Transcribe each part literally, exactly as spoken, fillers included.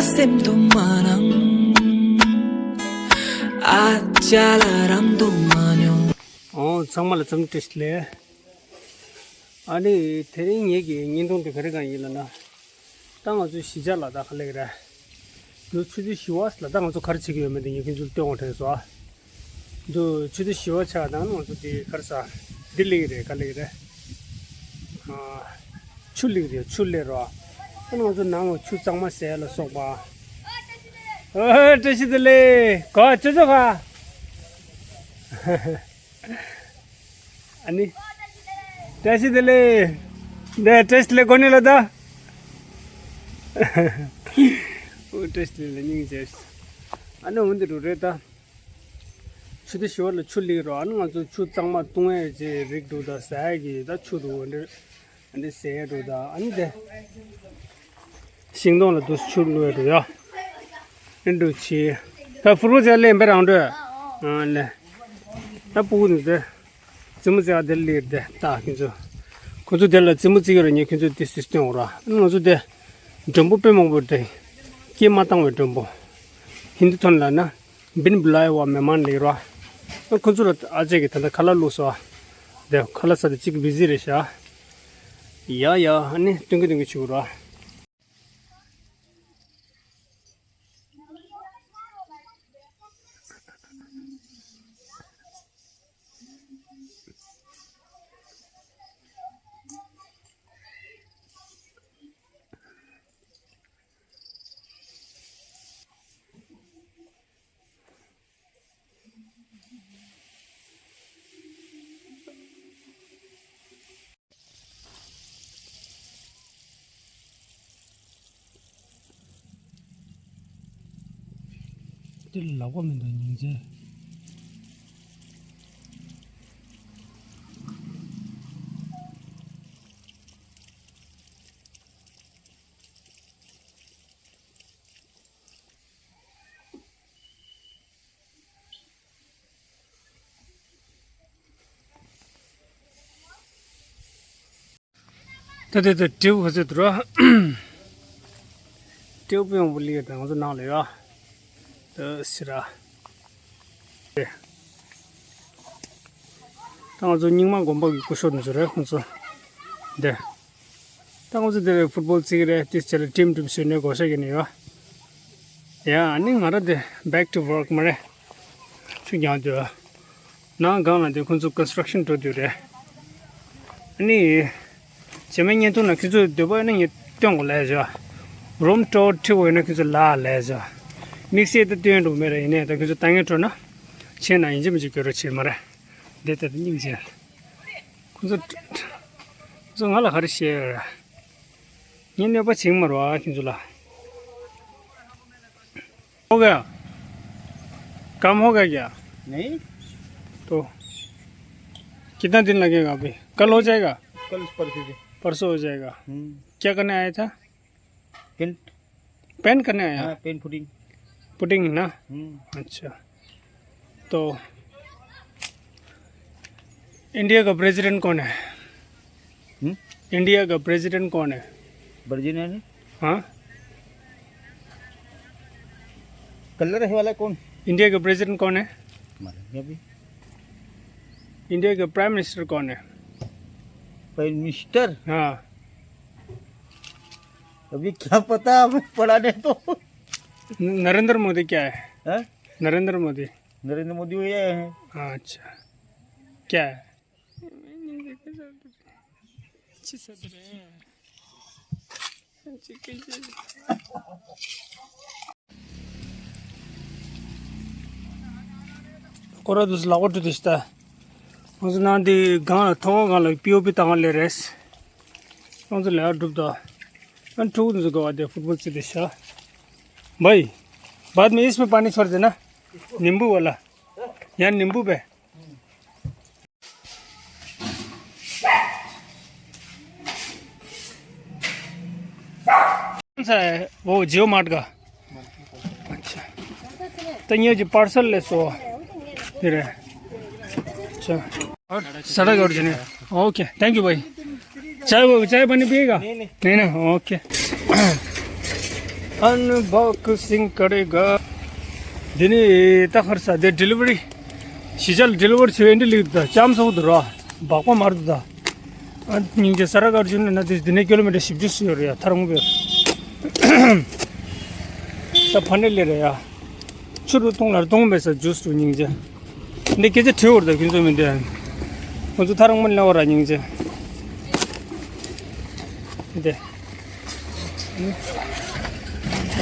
སེམས་དུ་མ་ནང་ཨ་ཅག་ལ་རང་དུ་མ་མྱོང་། ཨོ་ཚང་མ་ལ་འཚམས་འདྲི་བཀྲ་ཤིས་བདེ་ལེགས། ཨ་ནི་དེ་རིང་ངེད་ཀྱི་བརྙན་ཐུང་དེ་ག་རེ་གང་ཡིན་ལབ་ན། ད་ང་ཚོའི་གཞིས་ཆགས་ལ་ད་ག་ལེགས་རེད། འདི་ཆུ་ཚོད་བཞི་པ་ལ་ད་ང་ཚོ་ག་རེ་བྱེད་ཀྱི་ཡོད་མེད་དེ་ངས་ཁྱེད་ཚོར་སྟོན་དགོས་དྲན་སོང་ཨ། འདི་ཆུ་ཚོད་བཞི་པ་ཆགས་ད་ང་ཚོ་འདི་ག་རེ་ཟ། འདི་ལེགས་རེད་ག་ལེགས་རེད། ཨ། ཆུ་ལེགས་རེད་ཆུ་ལེགས་རོ། ད་ང་ཚོ་ནང་ལ་ཆུ་གཙང་མ་ཟས་ལ་སོགས་པ། ཨ་བཀྲ་ཤིས་བདེ་ལེགས་གོ་ཅོ་ཅོ་ག་ཨ་ནི། བཀྲ་ཤིས་བདེ་ལེགས། འདི་བཀྲ་ཤིས་བདེ་ལེགས་གོ་ནི་ལ་ད། ཨོ་བཀྲ་ཤིས་བདེ་ལེགས་སྙིང་རྗེ། ཨ་ནི་འོན་ཏེ་འགྲོ་རེད་ད། ཆུ་དེ་ཞོར་ལ་ཆུ་ལེགས་རོ། ཨ་ནི་ང་ཚོ་ཆུ་གཙང་མ་བཏུང་ཡས་ཀྱི་རིགས་འདུག་ད་ཟ་ཡས་ཀྱི་ད་ཆུ་འདུག་འདི་འདི་ཟས་འདུག་ད་ཨ་ནི་དེ། ཤིང་སྡོང་ལ་དུ་ཆུ་བླུགས་ཡོད་འགྲོ་ཡ། ཨེ་འགྲོ་ཆི། ད་ཕུར་བུ་ཚལ་ལེན་པའི་རང་འགྲོ། ཨ་ལེ། ད་ཕྲུ་གུ་འདི་ཚེ། རྩེད་མོ་རྩེ་བ་དེ་ལེར་དེ་ལྟ་ཁྱོད་ཚོ། ཁོ་ཚོ་དེ་ལ་རྩེད་མོ་རྩེ་གི་རེད་ཉེ་ཁྱོད་ཚོ་དེ་སུས་སྟོན་འོ་ར། ང་ཚོ་དེ། མགྲོན་པོ་དཔེ་མང་པོ་དེ། སྐད་མ་བཏང་བའི་མགྲོན་པོ། ཧིན་དུ་ཐོན་ལ་ན། བིན་བུ་ལ་ཡ་བ་མེ་མན་ལེགས་ར། ཁོ་ཚོ་ལ་ཨ་ཅེ་གི་ད་ལྟ་ཁ་ལག་བླུགས་སོ། དེ་ཁ་ལག་ཟ་དེ་གཅིག་བི་ཟི་རེད་ཤག་ཡ་ཡ་ཨ་ནི་སྟོན་གི་སྟོན་གི་བྱེད་དགོས་ར། འདི་ལ་ལག་པ་མི་འདུག་སྙིང་རྗེ། ད་ད་ད་ཏྲེའུ་ཧ་ཟེར་དུ་ར། ཏྲེའུ་པི་ཡོང་བུ་ལི་ད་ང་ཚོ་ནང་ལ་ཡོད། ད་སི་ར། ད་ང་ཚོ་རྙིང་མ་དགོན་པ་གི་སྐུ་ཞབས་ཚོ་རེད་ཁོང་ཚོ། འདི། ད་ང་ཚོ་འདིར་ཕུཊ་བོལ་རྩེ་གི་རེད། དེ་ཚོ་ལ་ཊིམ་ཊིམ་བཟོས་ནས་བགོ་བཤའ་བརྒྱབ་ནས་ཡོད། ཡ་ཨ་ནི་ང་རང་འདི་back to work མ་རེད། ཆུ་རྐྱང་འདུག་ནང་སྒང་ལ་འདི་ཁོང་ཚོ་ཀོན་སི་ཊྲག་ཤན་འགྲོ་དུས་རེད། ཨ་ནི། རྗེས་མའི་བརྙན་ཐུང་ནང་ཁྱོད་ཚོ་འདོད་པ་ཡོད་ན་ངས་སྟོན་དགོས་ལབ་བྱས། རུམ་ཊུར་ཁྲིད་དགོས་ཡོད་ན་ཁྱོད་ཚོ་ལབ་ལབ་བྱས། དམིགས་བསལ་ད་སྟོན་འགྲོ་མེད་ར། ཡིན་ནའི་ད་ཁྱོད་ཚོ་ལྟ་ངན་འཕྲོད་ན། ཕྱིན་ན་ཡིན་གཅིག་མིན་གཅིག་གྱོད་ར་བྱེད་མ་རེད། འདི་ལྟར་སྙིང་རྗེ། ཁོང་ཚོ། ཁོང་ཚོ་ང་ལ་ག་རེ་བཤད་ཡོད་རེད། ངས་གནོད་པ་བྱེད་ཀྱི་མ་རེད་པ་ཁྱོད་ཚོ་ལ། हो गया। काम हो गया क्या? नहीं। तो कितना दिन लगेगा अभी? कल हो जाएगा? कल परसों से। परसों हो जाएगा। हम्म। क्या करने आया था? पेंट। पेंट करने आया? हाँ, पेंट पुटिंग। पुटिंग ना? हम्म। अच्छा। तो इंडिया का प्रेसिडेंट कौन है? हम्म? इंडिया का प्रेसिडेंट कौन है? प्रेसिडेंट है? हाँ। कलर है वाला कौन? इंडिया का प्रेसिडेंट कौन है? मालूम नहीं अभी। इंडिया का प्राइम मिनिस्टर कौन है? Prime minister? हाँ। अभी क्या पता, हमें पढ़ा नहीं तो। न-, नरेंद्र मोदी क्या है? हाँ? नरेंद्र मोदी। नरेंद्र मोदी वही आए हैं। हाँ, अच्छा। क्या है? अच्छी सदर है। अच्छी कीजिए। कोरा दूसरा को तो दिसता। उसने दी गाना थोड़ा गाना पीओपी तंग ले रेस। कौन सा ले डूब दा। अन ठोक दूसरा को आदे फुटबॉल से दिशा। भाई, बाद में इसमें पानी छोड़ देना। नींबू वाला। यहाँ नींबू पे। कौन सा है? वो जियो मार्ट का। अच्छा। तो ये जो पार्सल ले सो। फिर है। अच्छा। और सड़क और जने। ओके, थैंक यू भाई। चाय वो, चाय पानी पिएगा? नहीं, नहीं। नहीं ना, ओके। Unboxing ཀ་རེ་ག་འདི་ནི་ད་ཁར་ས་དེ་delivery གཞིས་ཆགས་ལ་delivery བྱེད་འདི་ལིག་ད་ལྕམ་སོགས་འདུག་ར། སྦག་པ་མར་འདུག་ད། ཨ་སྙིང་རྗེ། ས་ར་གར་ཇུ་ནི་ན་དེ་འདི་ནས་ཀི་ལོ་མི་ཊར་བཞི་བཅུ་ཞིག་ཡོད་རེད་ཡ། ཐར་འོང་པས། ད་ཕ་ནས་ལས་རེད་ཡ། ཆུ་རུ་བཏུང་ལ་བཏུང་མེད་ས་ཇུས་རུ་སྙིང་རྗེ། འདི་སྐད་ཆ་དྲི་བར་ད་ཁྱོད་ཚོ་མི་འདྲ། ཁོ་ཚོ་ཐར་འོང་མ་ལ་བ་ར་སྙིང་རྗེ། འདི།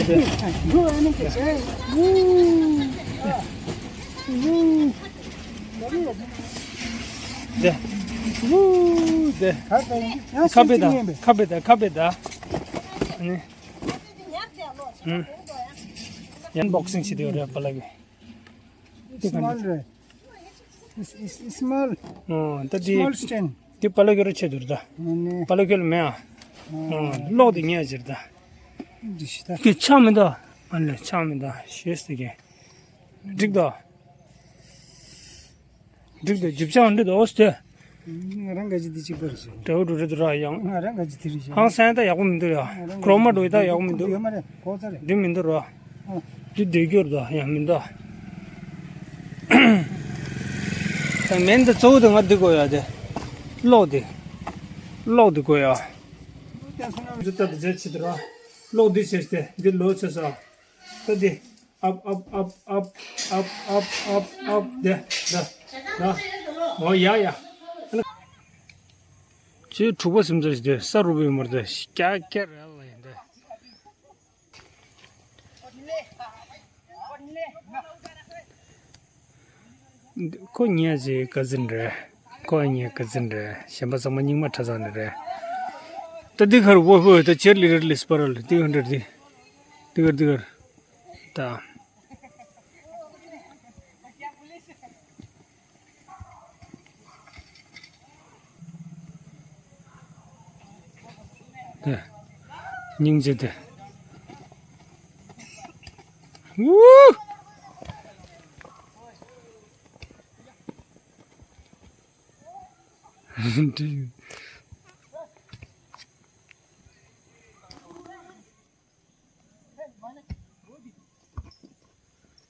འདི། འདི། འདི། ཁ་པེ་ད། ཁ་པེ་ད། ཁ་པེ་ད། ཨ་ནི། ཡང་བོག་སིང་བྱེད་དེ་ཡོད་རེད་པ་ལགས། Small རེད། It's, it's small. ཨོ། ད་དེ། Small stain. དེ་པ་ལགས་ཁྱོད་ར་ཆེད་དུ་རེད་ད། ཨ་ནི། པ་ལགས་ཁྱོད་ལ་མེད་ཨ། ཨོ། གློག་དེ་ཉལ་ཅིག་རེད་ད། འདི་ཤི་ད། དེ་ཆག་མི་འདུག་ཨ་ནི་ཆག་མི་འདུག་ཤེས་ཟེར་གི། འགྲིག་འདུག་འགྲིག་འདུག་རྒྱུ་ཆ་འདི་འདུག་ཨོ་སྟེ། ང་རང་ག་ཅི་འདི་གཅིག་པར་ཞིག་འདྲ་བོ་འགྲོ་རེད་འདུག་ར་ཡང་། ང་རང་ག་ཅི་དེ་རེད་ཤག་ཧང་སང་ད་ཡག་པོ་མི་འདུག་ཡ། ང་རང་ཁོ་རོ་མ་འགྲོ་ཡི་ད་ཡག་པོ་མི་འདུག་ཡོད་མ་རེད་གོ་ཚ་རེད། འདི་མི་འདུག་ར། ཨ། འདི་འདོད་རྒྱུར་ད་ཡང་མི་འདུག་ད་མེན་ད་གཙོ་བོ་ད་ང་འདི་དགོས་ཡ་དེ། གློག་འདི། གློག་འདི་དགོས་ཡ། འདི་ལྟ་འདི་བྱས་ཆེད་དུ་ར། གློག་འདི་བྱས་ཏེ་འདི་ལོག་བྱས་ས། ད་འདི། ཨབ་ཨབ་ཨབ། འདི། ད། ད། འོ་ཡ་ཡ། ཅེས་དྲུག་པ་སེམས་ཚོར་ཞིག་དེ་ས་རུ་བའི་མར་དེ་སྐྱ་སྐྱ་རེད་ལ་ཡིན་ཏེ། ཁོ་ཉལ་ཟེ་ཀ་ཛིན་རེད། ཁོ་ཉལ་ཀ་ཛིན་རེད། གཞན་པ་ཚང་མ་རྙིང་མ་ཁྲ་ཚང་ནི་རེད། ད་འདི་ཁར་བོ་བོ་ད་ཅེར་ལི་རེད་ལི་སྤར་ལ་འདི་ཧན་འདྲ་འདི། འདི་ཁར་འདི་ཁར། ད། དེ། སྙིང་རྗེ་དེ། ཝུ། འདི།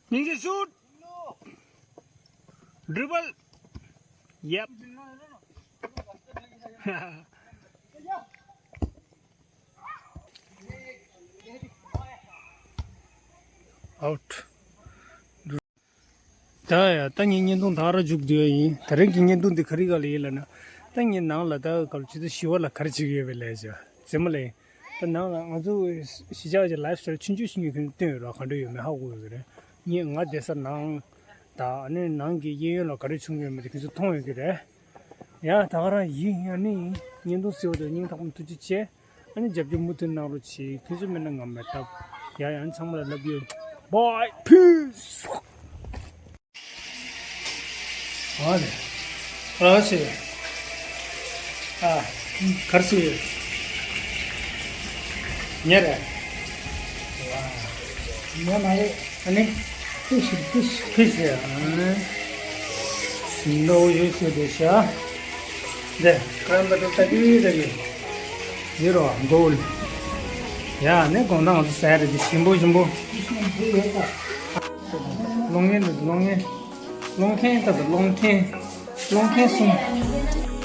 སྙིང་རྗེ་ཤུད། ཌྲིབ་བལ། ཡེབ། ཨའུཊ། ད་ཡ་ད་ངའི་བརྙན་ཐུང་ད་ར་མཇུག་བསྡུ་ཡ་ཡིན། ད་རིང་གི་བརྙན་ཐུང་འདི་ག་རེ་ག་ལ་ཡིན་ལབ་ན། ད་ངའི་ནང་ལ་ད་ག་ལ་ཇི་ལྟར་ཞི་བ་ལ་ག་རེ་བྱེད་ཀྱི་ཡོད་པའི་ལས་བྱ་རྩེད་མོ་ལ་ཡིན། ད་ནང་ལ་ང་ཚོ་གཞིས་ཆགས་ཀྱི་ལའིབ་སི་ཊའིལ་ཆུང་ཆུང་ཞིག་ངས་ཁྱོད་ཚོ་སྟོན་ཡོད་ར། ག་འདྲ་ཡོད་མེད་ཧ་གོ་ཡོད་ཀྱི་རེད། ངས་ང་བསྡད་ས་ནང་ད་ཨ་ནི་ནང་གི་གཡས་གཡོན་ལ་ག་རེ་བྱུང་ཡོད་མེད་དེ་ཁྱོད་ཚོ་མཐོང་ཡོད་ཀྱི་རེད། ཡ་ད་ག་རང་ཡིན། ཨ་ནི་བརྙན་ཐུང་གཟིགས་པ་དང་སྙིང་ཐག་པ་ནས་ཐུགས་རྗེ་ཆེ། ཨ་ནི་རྒྱབ་སྐྱོར་མུ་མཐུད་གནང་རོགས་གྱིས། ཁྱོད་ཚོ་མེད་ན་ང་མེད་སྟབས། ཡ་ཡ་ཨ་ནི་ཚང་མ་ལ་ལབ་ཡོད། Bye peace། ཨ་ལེ། ཨ་ཤེ། ཨ། གར་སི་ཡོད། ཉེ་རེད། ཉེ་མ་རེད། ཨ་ནི། ཕི་ཤི་ཕི་ཤི། ཕི་ཤི། ཨ་ནི། སིན་ལོ་ཡོད་ཤོད་དེ་ཤ། དེ། ཁམ་པ་དེ་ལྟ་གི་ལྟ་གི། ཡེ་རོ་གོལ། ཡ་ནི་གོང་ཐང་ཟེར་རེད་དེ་ཞིམ་པོ་ཞིམ་པོ། གློག་བརྙན་འདི་གློག་བརྙན། གློག་འཐེན་ད་ད་གློག་འཐེན། གློག་འཐེན་གསུམ།